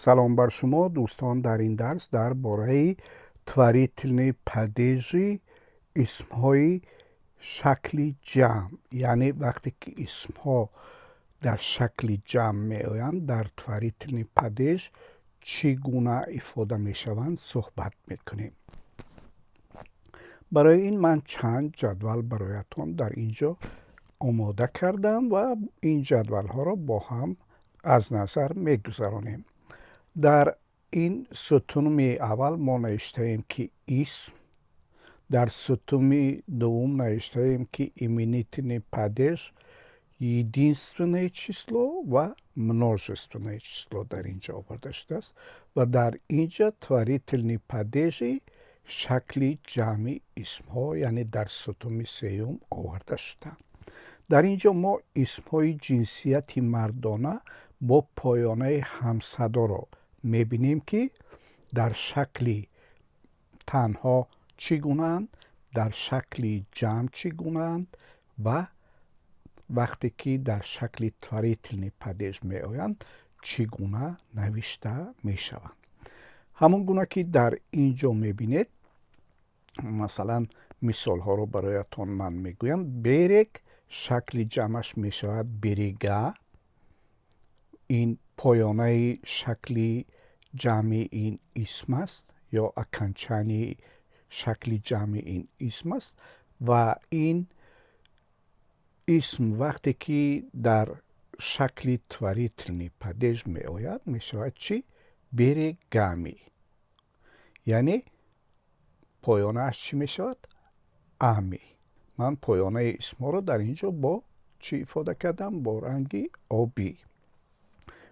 Салом бар шумо, дӯстон. Дар ин дарс дар бораи творительный падежи исмҳои шакли ҷамъ, яъне вақте ки исмҳо дар шакли ҷамъ меоянд, дар творительный падеж чӣ гуна ифода мешаванд, суҳбат мекунем. Барои ин ман чанд ҷадвал бароятон дар ин ҷо омода кардам ва ин ҷадвалҳоро бо ҳам аз назар мегузаронем. Дар ин сутуни аввал мо навиштаем, ки исм, дар сутуни дуввум навиштаем, ки именительный падеж, единственное число ва множественное число дар ин ҷо оварда шудааст ва дар ин ҷо творительный падежи шакли ҷамъи исмҳо, яъне дар сутуни сеюм оварда шудаанд. Дар ин ҷо мо исмҳои ҷинсияти мардона бо поёнаи ҳамсадоро мебинем, ки дар шакли танҳо чӣ гунаанд, дар шакли ҷамъ чӣ гунаанд ва вақте ки дар шакли творительный падеж меоянд, чӣ гуна навишта мешаванд. Ҳамон гуна ки дар ин ҷо мебинед, масалан, мисолҳоро бароятон ман мегӯям. Берег шакли ҷамъаш мешавад берега. Ин поёнаи шакли ҷамъи ин исм аст ё окончании шакли ҷамъи ин исм аст ва ин исм, вақте ки дар шакли творительный падеж меояд, мешавад чӣ? Берегами, яъне поёнааш чӣ мешавад? Ами. Ман поёнаи исмҳоро дар ин ҷо бо чӣ ифода кардам? Бо ранги обӣ.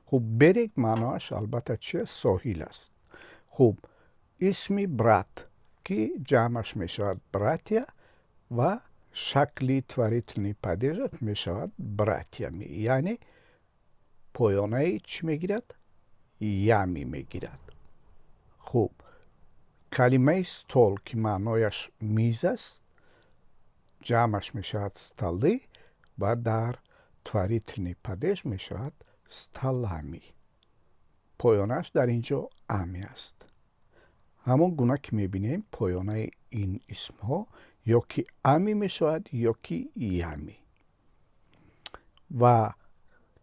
Хуб, берег маъноаш албатта чи аст? Соҳил аст. Хуб, исми брат, ки ҷамъаш мешавад братья ва шакли творительный падежаш мешавад братьями, яъне поёнаи чӣ мегирад? Ями мегирад. Хуб, калимаи стол, ки маънояш миз аст, ҷамъаш мешавад столы ва дар творительный падеж мешавад столами, поёнааш дар ин ҷо ами аст. Ҳамон гуна ки мебинем, поёнаи ин исмҳо ё ки ами мешавад, ё ки ями. Ва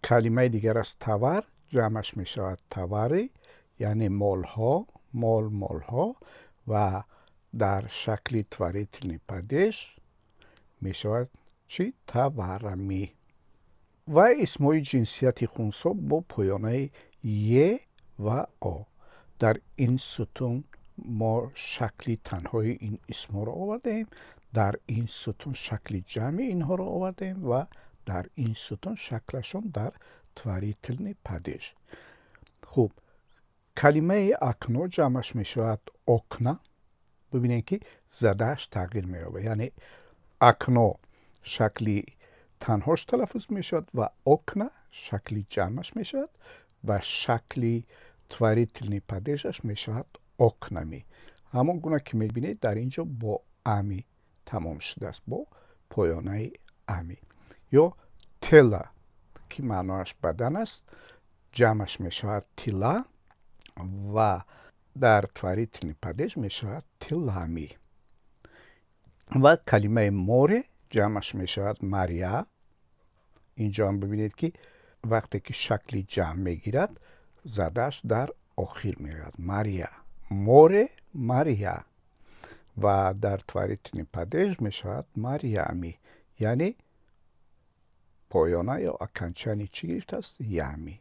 калимаи дигар аст товар, ҷамъаш мешавад товары, яъне молҳо, мол, молҳо ва дар шакли творительный падеж мешавад чӣ? Товарами. Ва исмҳои ҷинсияти хунсо бо поёнаи е ва о. Дар ин сутун мо шакли танҳои ин исмҳоро овардаем, дар ин сутун шакли ҷамъи инҳоро овардаем ва дар ин сутун шаклашон дар творительный падеж. Хуб, калимаи окно ҷамъаш мешавад окна. Бибинед, ки задааш тағйир меёбад, яъне окно шакли танҳош талаффуз мешавад ва окна шакли ҷамъаш мешавад ва шакли творительный падежаш мешавад окнами. Ҳамон гуна ки мебинед, дар ин ҷо бо ами тамом шудааст, бо поёнаи ами. Ё тело, ки маънояш бадан аст, ҷамъаш мешавад тела ва дар творительный падеж мешавад телами. Ва калимаи море ҷамъаш мешавад моря. Инҷоам бибинед, ки вақте ки шакли ҷамъ мегирад, задааш дар охир меояд. Моря, море, моря ва дар творительный падеж мешавад морями, яъне поёна ё окончание чӣ гирифтааст? Ями.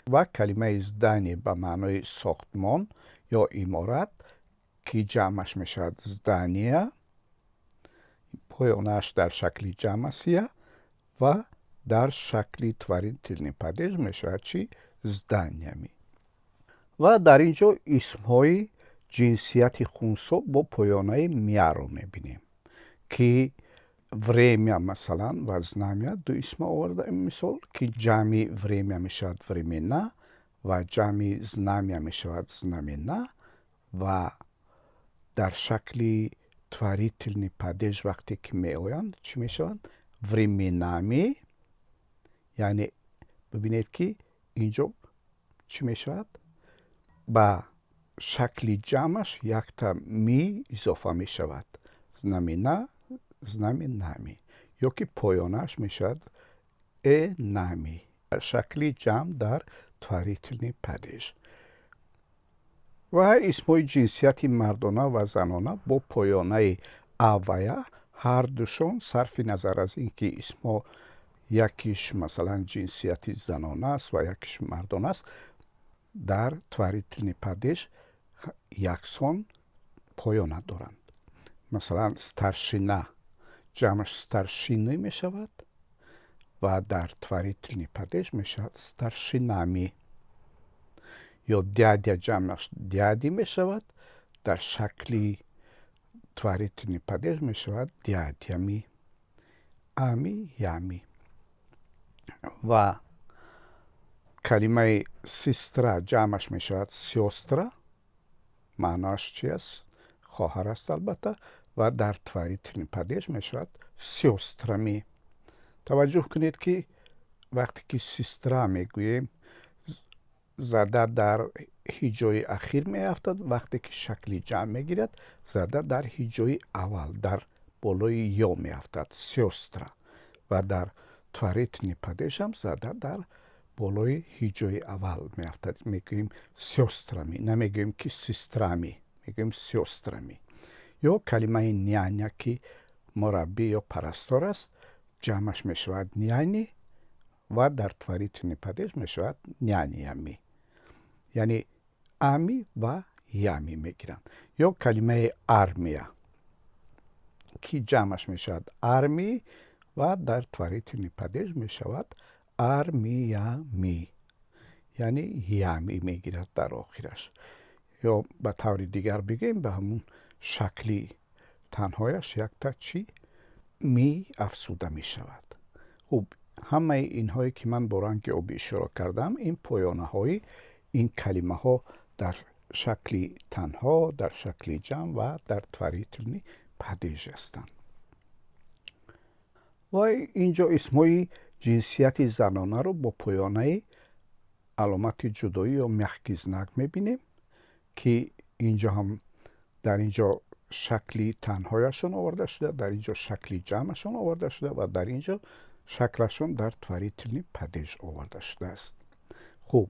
Ва калимаи здание ба маънои сохтмон ё иморат, ки ҷамъаш мешавад здания, поёнааш дар шакли ҷамъ аст я ва дар шакли творительный падеж мешавад чӣ? Зданиями. Ва дар ин ҷо исмҳои ҷинсияти хунсо бо поёнаи мя-ро мебинем, ки время, масалан, ва знамя, ду исма овардаем мисол, ки ҷамъи время мешавад времена ва ҷамъи знамя мешавад знамена ва дар шакли творительный падеж вақте ки меоянд, чӣ мешаванд? Временами. Яъне бибинед, ки ин ҷо чӣ мешавад? Ба шакли ҷамъаш якта ми изофа мешавад: знамена, знаменами, ё ки поёнааш мешавад енами. Шакли ҷамъ дар творительный падеж. Ва исмҳои ҷинсияти мардона ва занона бо поёнаи а ва я ҳардушон, сарфи назар аз ин ки исмҳо якиш, масалан, ҷинсияти занона аст ва якиш мардона аст, дар творительный падеж яксон поёна доранд. Масалан, старшина ҷамъаш старшины мешавад ва дар творительный падеж мешавад старшинами. Ё дядя ҷамъаш дяди мешавад, дар шакли творительный падеж мешавад дядями, ами, ями. Ва калимаи сестра ҷамъаш мешавад сёстра. Маъноаш чи аст? Хоҳар аст, албатта. Ва дар творительный падеж мешавад сёстрами. Таваҷҷӯҳ кунед, ки вақте ки сестра мегӯем, зада дар ҳиҷои ахир меафтад, вақте ки шакли ҷамъ мегирад, зада дар ҳиҷои аввал, дар болои ё меафтад, сёстра. Ва дар творительный падеж ҳам зада дар болои ҳиҷои аввал меафтад. Мегӯем сёстрами, намегӯем ки сестрами, мегӯем сёстрами. Ё калимаи няня, ки мураббӣ ё парастор аст, ҷамъаш мешавад няни ва дар творительный падеж мешавад нянями, яъне ами ва ями мегиранд. Ё калимаи армия, ки ҷамъаш мешавад армии ва дар творительный падеж мешавад армиями, яъне ями мегирад дар охираш. Ё ба таври дигар бигӯем, ба ҳамун шакли танҳояш якта чи ми афзуда мешавад. Хуб, ҳамаи инҳое, ки ман бо ранги обӣ ишора кардам, ин поёнаҳои ин калимаҳо дар шакли танҳо, дар шакли ҷамъ ва дар творительный падеж ҳастанд. Ва инҷо исмҳои ҷинсияти занонаро бо поёнаи аломати ҷудоӣ ё мягкий знак мебинем, ки инҷо ҳам дар инҷо шакли танҳояшон оварда шуда, дар инҷо шакли ҷамъашон оварда шуда ва дар инҷо шаклашон дар творительный падеж оварда шудааст. Хуб,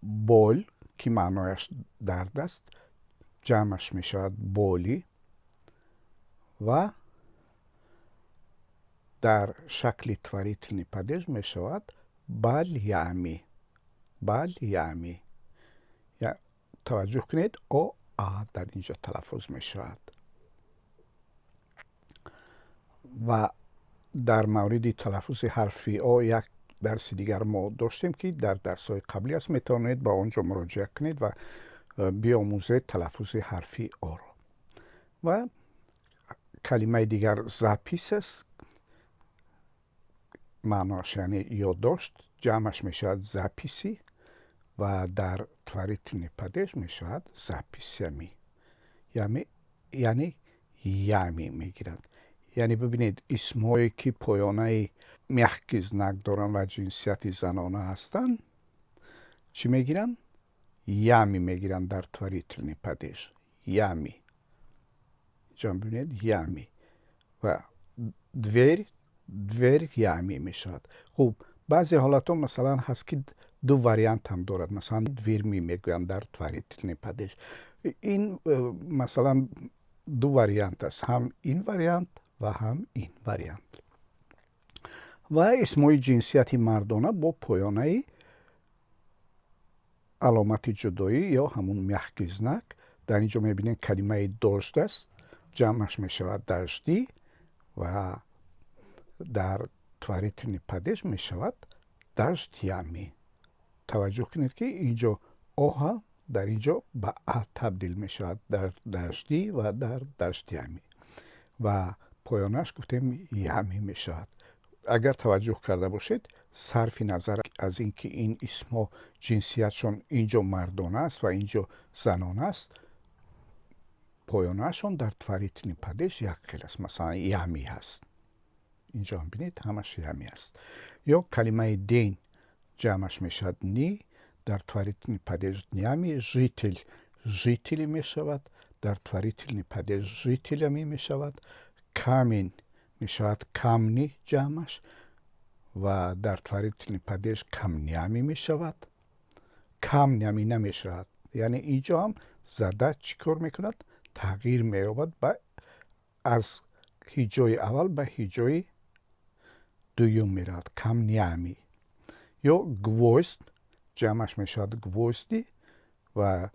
боль, ки маънояш дард аст, ҷамъаш мешавад боли ва дар шакли творительный падеж мешавад болями, болями. Таваҷҷӯҳ кунед, о а дар инҷо талаффуз мешавад. Ва дар мавриди талаффузи ҳарфи о як дарси дигар мо доштем, ки дар дарсҳои қаблӣ аст. Метавонед ба он ҷо муроҷиат кунед ва биомӯзед талаффузи ҳарфи оро. Ва калимаи дигар запись аст, маъноаш яъне ёддошт, ҷамъаш мешавад записи ва дар творительный падеж мешавад записями, яъне ями мегиранд. Яъне бибинед, исмҳое, ки поёнаи мягкий знак доранд ва ҷинсияти занона ҳастанд, чӣ мегиранд? Ями мегиранд дар творительный падеж, ями. Инҷо бибинед, ями. Ва дверь дверями мешавад. Хуб, баъзе ҳолатҳо, масалан, ҳаст, ки ду вариант ҳам дорад. Масалан, дверьми мегӯянд дар творительный падеж. Ин масалан, ду вариант аст, ҳам ин вариант ва ҳам ин вариант. Ва исмҳои ҷинсияти мардона бо поёнаи аломати ҷудоӣ ё ҳамун мягкий знак дар инҷо мебинем, калимаи дождь аст, ҷамъаш мешавад дожди ва дар творительный падеж мешавад дождями. Таваҷҷӯҳ кунед, ки инҷо оҳа дар инҷо ба а табдил мешавад, дар дожди ва дар дождями, ва поёнаш, гуфтем, ями мешавад. Агар таваҷҷӯҳ карда бошед, сарфи назар аз ин ки ин исмҳо ҷинсиятшон инҷо мардона аст ва инҷо занона аст, поёнаашон дар творительный падеж як хел аст. Масалан, ями ҳаст. Инҷо ҳам бинед, ҳамаш ями аст. Ё калимаи день ҷамъаш мешавад дни, Дар творительный падеж днями, житель жители мешавад, дар творительный падеж жителями мешавад, камень мешавад камни ҷамъаш ва дар творительный падеж камнями мешавад, камнями намешавад. Яъне инҷо ҳам зада чӣ кор мекунад? Тағйир меёбад, ба аз ҳиҷои аввал ба ҳиҷои дуюм меравад, камнями. Ё гвоздь ҷамъаш мешавад гвозди ва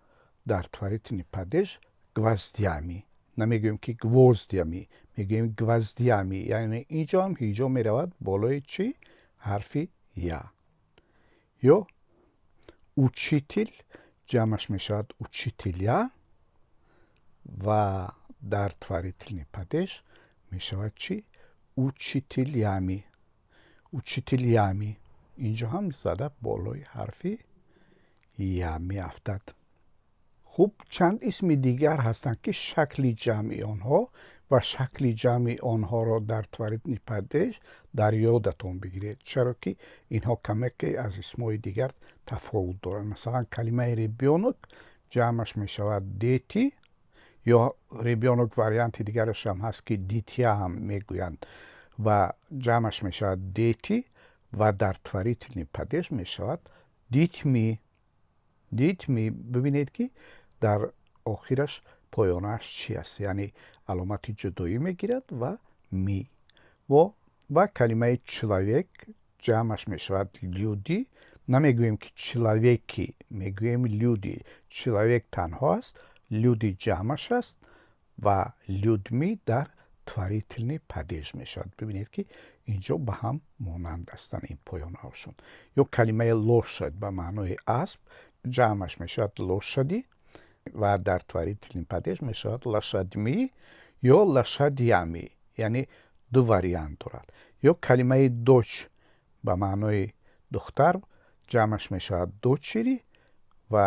дар творительный падеж гвоздями. Намегӯем, ки гвоздями, мегӯем гвоздями. Яъне инҷо ҳам ҳиҷо меравад болои чӣ? Ҳарфи я. Ё учитель ҷамъаш мешавад учителя ва дар творительный падеж мешавад чӣ? Учителями, учителями. Инҷо ҳам зада болои ҳарфи я меафтад. Хуб, чанд исми дигар ҳастанд, ки шакли ҷамъи онҳо ва шакли ҷамъи онҳоро дар творительный падеж дар ёдатон бигиред, чаро ки инҳо камаке аз исмҳои дигар тафовут доранд. Масалан, калимаи ребёнок ҷамъаш мешавад дети ё ребёнок, варианти дигарашам ҳаст, ки дитя ҳам мегӯянд, ва ҷамъаш мешавад дети ва дар творительный падеж мешавад детьми, детьми. Бибинед, ки дар охираш поёнааш чӣ аст, яъне аломати ҷудоӣ мегирад ва ми. Ва калимаи человек ҷамъаш мешавад люди. Намегӯем, ки человеки, мегӯем люди. Человек танҳо аст, люди ҷамъаш аст ва людьми дар творительный падеж мешавад. Бибинед, ки инҷо ба ҳам монанд ҳастанд ин поёнаҳошон. Ё калимаи лошадь ба маънои асп ҷамъаш мешавад лошади ва дар творительный падеж мешавад лошадьми ё лошадями, яъне ду вариант дорад. Ё калимаи дочь ба маънои духтар ҷамъаш мешавад дочери ва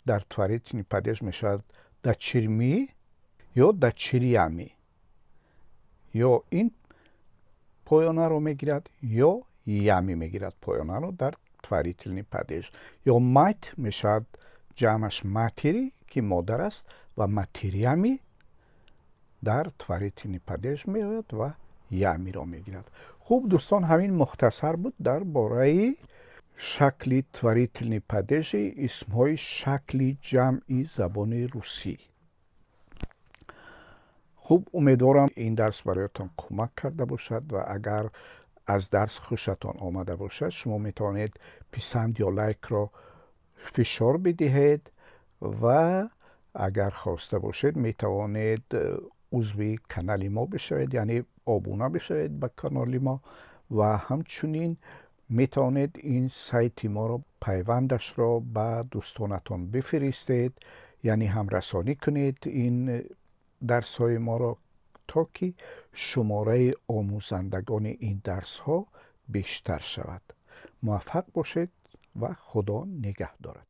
дар творительный падеж мешавад дочерьми ё дочерями. Ё ин поёнаро мегирад, ё ями мегирад поёнаро дар творительный падеж. Ё мать мешавад ҷамъаш матери, ки модар аст, ва матерями дар творительный падеж меояд ва ямиро мегирад. Хуб, дӯстон, ҳамин мухтасар буд дар бораи шакли творительный падежи исмҳои шакли ҷамъи забони русӣ. Хуб, умедворам, ин дарс бароятон кӯмак карда бошад ва агар аз дарс хушатон омада бошад, шумо метавонед писанд ё лайкро фишор бидиҳед ва агар хоста бошед, метавонед узви канали мо бишавед, яъне обуна бишавед ба канали мо, ва ҳамчунин метавонед ин сайти моро, пайвандашро ба дӯстонатон бифиристед, яъне ҳамрасонӣ кунед ин дарсҳои моро, то ки шумораи омӯзандагони ин дарсҳо бештар шавад. Муваффақ бошед ва Худо нигаҳ дорад.